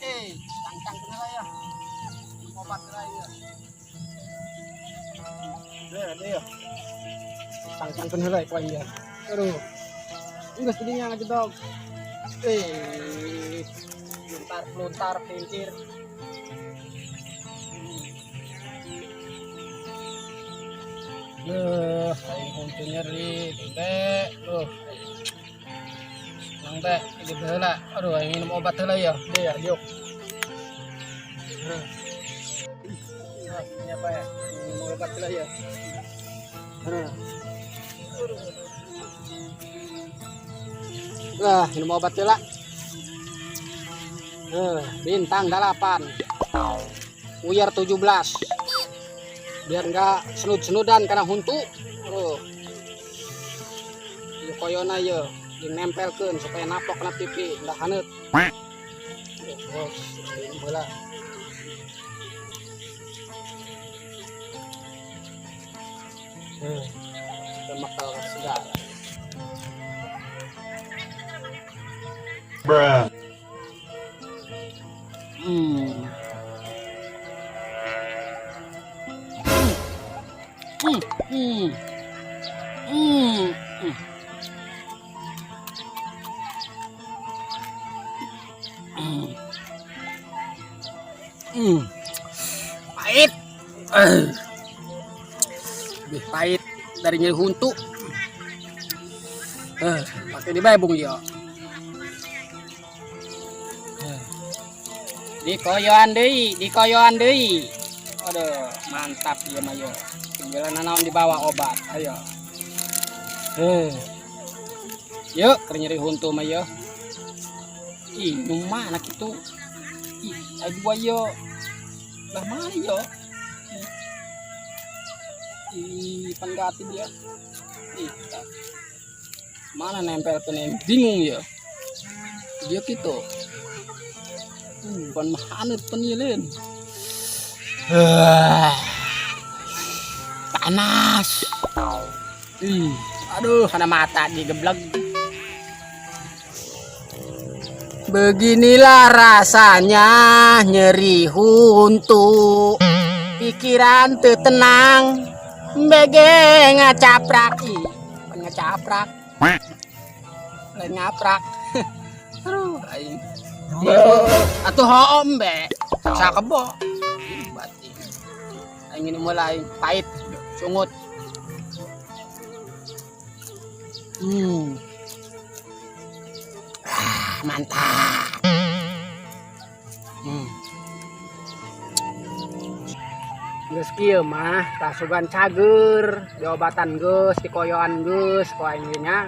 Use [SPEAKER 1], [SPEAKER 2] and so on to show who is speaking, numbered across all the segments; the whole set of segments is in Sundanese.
[SPEAKER 1] Eh, cangcang kena ya. Obat kena ya. Nah, dia. Cangcang kena lah kuai ya. Aduh. Enggak sedihnya ngajedog. Eh, luntar luntar pelintir. Duh, aing huntu nyeri, bebe. Duh. Nang be, ini heula. Aduh, aing minum obat heula ya. Dia ya, diuk. Nah, ini apa ya? Minum obat heula ya. Nah. Lah, minum obat heula. Bintang 8. Uyar 17. Biar enggak senud-senudan karena huntu. Aduh. Ieu koyona ieu dinempelkeun supaya naplok kana pipi, enggak haneut. Bos, minum heula. Kita bakal segala.
[SPEAKER 2] Bruh.
[SPEAKER 1] Pahit. Lebih pahit dari nyeri huntu. Pakai di bung ya. Dikoyoan deui, dikoyoan deui. Aduh, mantap ieu mah ieu. Tinggal naon di bawah obat. Ayo. Yuk, keur nyeri huntu mah ieu. Ih, nu mana kitu? Ih, aya dua ieu. Lah mana ieu? Ih, panggati dia. Ih, tah. Mana nempel ke nih? Bingung ya. Dia gitu. Bukan mahanet penilin. Panas. Ih, aduh, karena mata digeblek. Beginilah rasanya nyeri huntu. Pikiran teu tenang. Bege ngacaprak. Ih, bukan ngacaprak. Lain ngaprak. Aduh, aing. Atuh hoom be. Sakebo. Ih, batin. Aing ini mulai pahit, sungut. Ah, mantap. Geus kieu mah tasugan cager, diobatan geus, dikoyoan geus ku aing ge nya.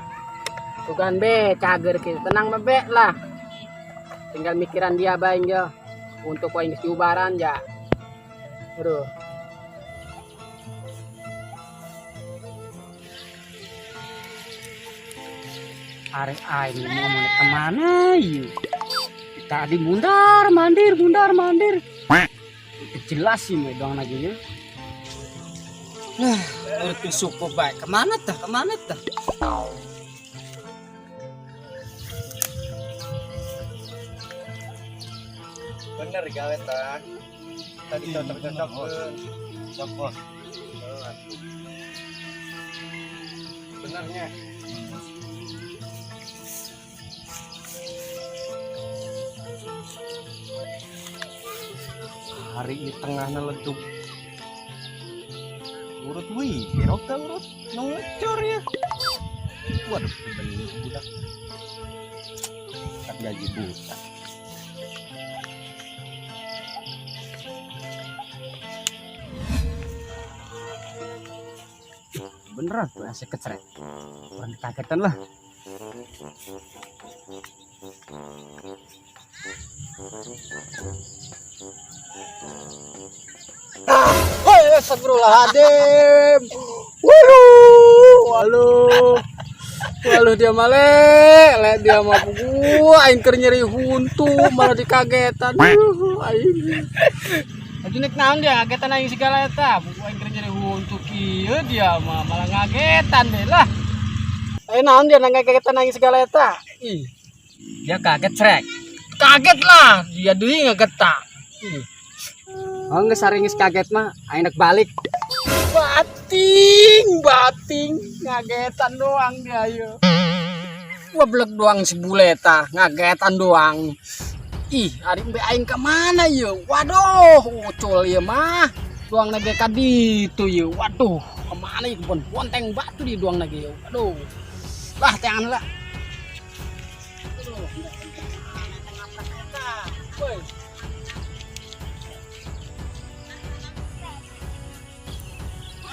[SPEAKER 1] Sugan be cager kieu, tenang mah be lah. Tinggal mikiran dia bae ge. Untuk ku aing geus diubaran ja. Aduh. Arek aing mau mau kemana ieu? Tadi mundar mandir, mundar mandir. Jelas sih dong lagi ya. Nah, urut suku baik. Kemana tah? Kemana tah?
[SPEAKER 2] Bener gawe tah. Tadi cocok-cocok
[SPEAKER 3] Cocok bos.
[SPEAKER 2] Benernya.
[SPEAKER 3] Hari di tengahnya ledup. Urut wih, kerok tah urut nu ngecor ya. Waduh, bener budak. Tak gaji buta. Beneran tuh asik kecrek. Orang kagetan lah.
[SPEAKER 1] Woi, astagfirullahaladzim. Waduh, waduh. Waduh dia male, le dia mah gua aing keur nyeri huntu malah dikagetan. Aduh, aing. Atuh nek naon dia ngagetan aing segala eta. Gua aing keur nyeri huntu kieu dia mah malah ngagetan deh lah. Ayo naon dia ngagetan aing segala eta. Ih.
[SPEAKER 3] Dia kaget, Srek.
[SPEAKER 1] Kaget lah, dia deui ngagetak. Ih.
[SPEAKER 2] Oh geus saringis kaget mah aing nek balik.
[SPEAKER 1] Bating, bating, ngagetan doang dia yo. Goblok doang si bule tah, ngagetan doang. Ih, ari embe aing ka mana ye? Waduh, ucul ieu mah. Doang nage ka ditu ye. Waduh, kemana ieu kebon bonteng batu di doang nage ye. Waduh. Lah teangan lah. Aduh, woi.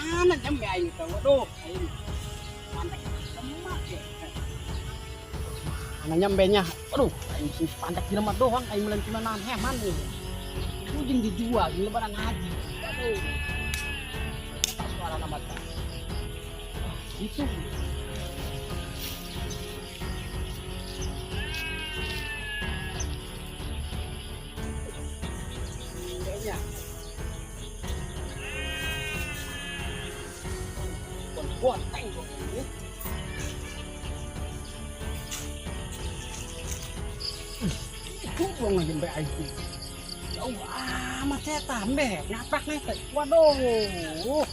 [SPEAKER 1] Mana jam ya aing teh? Waduh, aing. Pantek lemak ya. Mana nyambenya? Waduh, aing sing pantek di lemah doang, aing melan cuma nahan heman nih. Ujung dijual di lebaran haji. Waduh. Suara nama teh. Wah, itu. Kayaknya. Bonteng dong ini. Itu dong aja mbak aing. Jauh amat saya tambah, ngaprak nih. Waduh.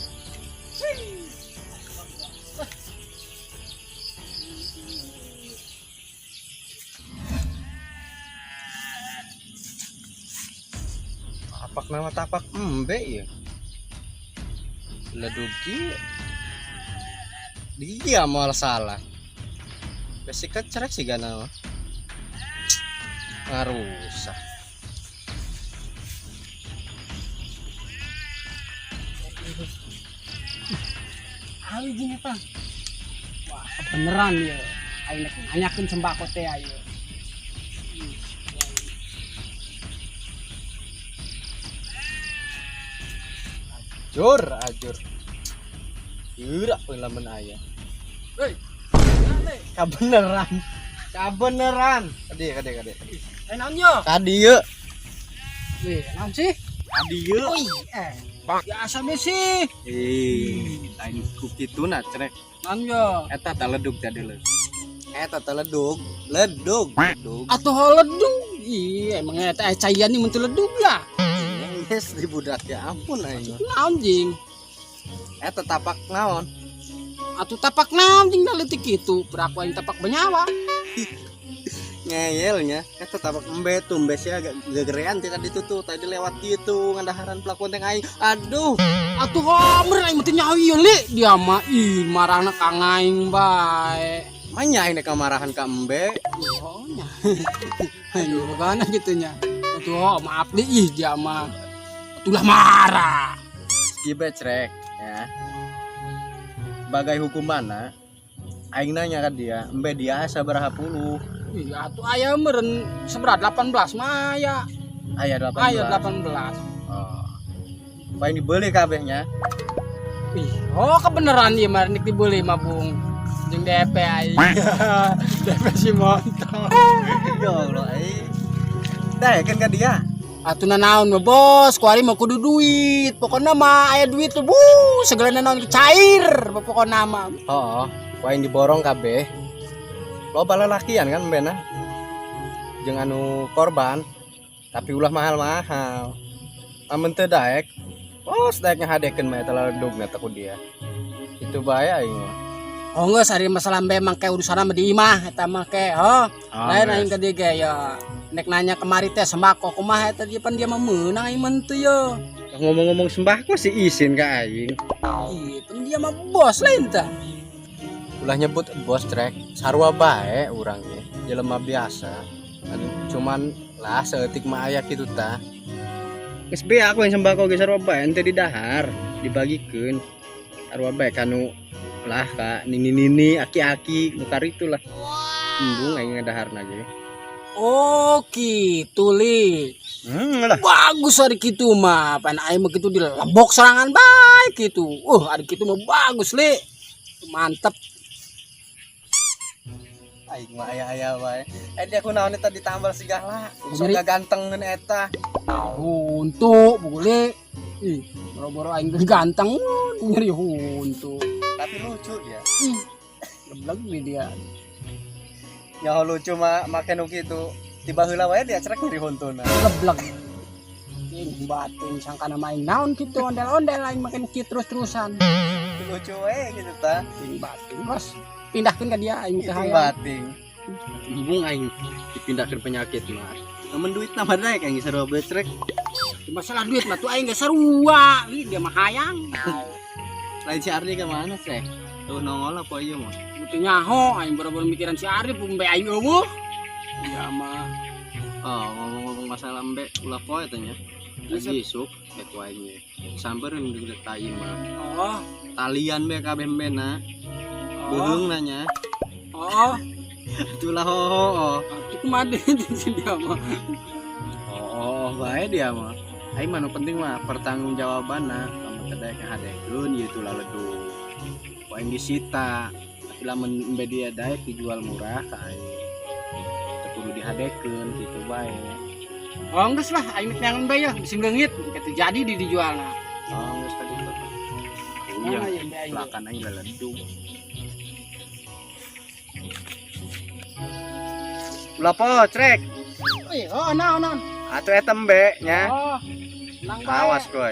[SPEAKER 2] Tapak nama tapak embe ya. Ledugi dia malah salah. Basic cerek sih gana mah. Ngarusak.
[SPEAKER 1] Ali gini tah. Wah, beneran ya. Aing nek nanyakeun sembako teh ayo.
[SPEAKER 2] Ajur, ajur. Gerak pun lamun aya.
[SPEAKER 1] Hei.
[SPEAKER 2] Kabeneran. Kabeneran. Kadi, kadi, kadi.
[SPEAKER 1] Eh naon yo?
[SPEAKER 2] Kadi ye.
[SPEAKER 1] Wih, naon sih?
[SPEAKER 2] Kadi ye.
[SPEAKER 1] Wih, biasa be sih.
[SPEAKER 2] Eh, lain ku kituna cerek.
[SPEAKER 1] Naon yo?
[SPEAKER 2] Eta tah ledug tadi le. Eta tah ledug, ledug, ledug.
[SPEAKER 1] Atuh ledug. Ih, emang eta caian nih mun teu ledug lah.
[SPEAKER 2] Yes, di budak ya ampun aing.
[SPEAKER 1] Naon jing?
[SPEAKER 2] Eta tapak naon?
[SPEAKER 1] Atuh tapak naon jing da leutik kitu? Beraku aing tapak benyawa.
[SPEAKER 2] Ngeyelnya, eta tapak embe tuh, embe sih agak gegerean tadi tuh, tadi lewat gitu ngandaharan pelakuan teh aing. Aduh.
[SPEAKER 1] Atuh homer aing mah teu nyaho ieu li. Dia mah ih marahna ka aing bae.
[SPEAKER 2] Manya aing nek kamarahan ka embe.
[SPEAKER 1] Oh nya. Ayo bagaimana gitu nya. Atuh oh, maaf li ih dia mah. Atulah marah.
[SPEAKER 2] Kibe cerek ya. Sebagai hukumanna aing nanya ka dia, embe dia sabaraha puluh?
[SPEAKER 1] Ih, atuh aya meureun seberat 18 mah aya.
[SPEAKER 2] Aya 18.
[SPEAKER 1] Aya 18.
[SPEAKER 2] Oh. Paling dibeli kabehnya.
[SPEAKER 1] Ih, oh kebenaran ieu mah nek dibeli mah Bung. Jeung DP aing. DP si motor.
[SPEAKER 2] Ya Allah aing. Dah kan ka dia.
[SPEAKER 1] Atuh nanaon mah bos, kuari mah kudu duit. Pokona mah aya duit tuh bu, segala nanaon cair pokona mah.
[SPEAKER 2] Oh, ku aing diborong kabeh. Loba lelakian kan bena. Jeung anu korban, tapi ulah mahal-mahal. Amun teu daek, bos daek ngahadekeun mah eta ledugna teh ku dia. Itu bae aing mah.
[SPEAKER 1] Oh geus ari masalah memang kayak urusan mah di imah eta mah ke, oh. Lain aing tadi ge ya. Nek nanya kemari teh sembako kumaha eta dia pan dia mah meunang aing mah teu ye.
[SPEAKER 2] Ngomong-ngomong sembako sih isin ka aing.
[SPEAKER 1] Ih, pan dia mah bos lain tah.
[SPEAKER 2] Ulah nyebut bos trek, sarua bae urang ge, jelema biasa. Aduh, cuman lah saeutik mah aya kitu tah. Geus be aku yang sembako ge sarua bae ente di dahar, dibagikeun. Sarua bae kanu lah ka nini-nini, aki-aki, nu karitu lah. Embung aing ngadaharna ge.
[SPEAKER 1] Oh gitu li.
[SPEAKER 2] Lah.
[SPEAKER 1] Bagus hari kitu mah, pan aing mah kitu dilebok serangan bae kitu. Hari kitu mah bagus li. Mantep.
[SPEAKER 2] Aing mah aya-aya bae. Dia kunaon eta ditambal segala. Sok
[SPEAKER 1] Nyeri.
[SPEAKER 2] ganteng ngeun eta.
[SPEAKER 1] Huntu boleh. Ih, boro-boro aing ganteng nyeri huntu.
[SPEAKER 2] Tapi lucu dia.
[SPEAKER 1] Ih, geblek di dia.
[SPEAKER 2] Ya lucu mah make nu kitu. Tiba heula wae dia cerek nyeri huntuna.
[SPEAKER 1] Geblek. Ini batin sangkana main naon gitu ondel-ondel aing makin kieu terus-terusan.
[SPEAKER 2] Lucu we gitu tah.
[SPEAKER 1] Ini batin bos. Pindahkeun ka dia aing teh
[SPEAKER 2] Itu
[SPEAKER 1] hayang.
[SPEAKER 2] bating. Embung aing dipindahkeun penyakit mah. Namun duit nama daek aing sarua bae cerek.
[SPEAKER 1] Masalah duit mah tuh aing geus sarua. Ih, dia mah hayang.
[SPEAKER 2] Lain si Ardi ke mana sih? Tuh nongol apa iya mah?
[SPEAKER 1] Butuh nyaho aing boro-boro mikiran si Arif embe aing eueuh. Dia mah.
[SPEAKER 2] Oh, ngomong-ngomong masalah embe ulah poe teh nya. Lagi isuk rek wae nya. Samperin di tai mah.
[SPEAKER 1] Oh,
[SPEAKER 2] Talian be kabeh embe na.
[SPEAKER 1] oh,
[SPEAKER 2] Beuheung nanya.
[SPEAKER 1] oh.
[SPEAKER 2] Itulah ho ho. Oh.
[SPEAKER 1] Itu kumaha si dia mah.
[SPEAKER 2] Oh, bae dia mah. Aing mah nu penting mah pertanggungjawabanna lamun teh daek ngahadekeun ieu tulah ledug. Ku aing disita. Tapi lamun embe dia daek dijual murah ka aing. Teu kudu dihadekeun kitu bae.
[SPEAKER 1] Oh, geus lah aing neangan bae ya, bisi leungit, teu jadi di dijualna.
[SPEAKER 2] Oh, geus tadi tuh. Iya,
[SPEAKER 1] Nah, ya, embe aing.
[SPEAKER 2] pelakan aing leledug. Ulah po, crek.
[SPEAKER 1] Eh, oh, naon naon.
[SPEAKER 2] Atuh eta embe nya.
[SPEAKER 1] Oh, tenang bae.
[SPEAKER 2] Awas kowe.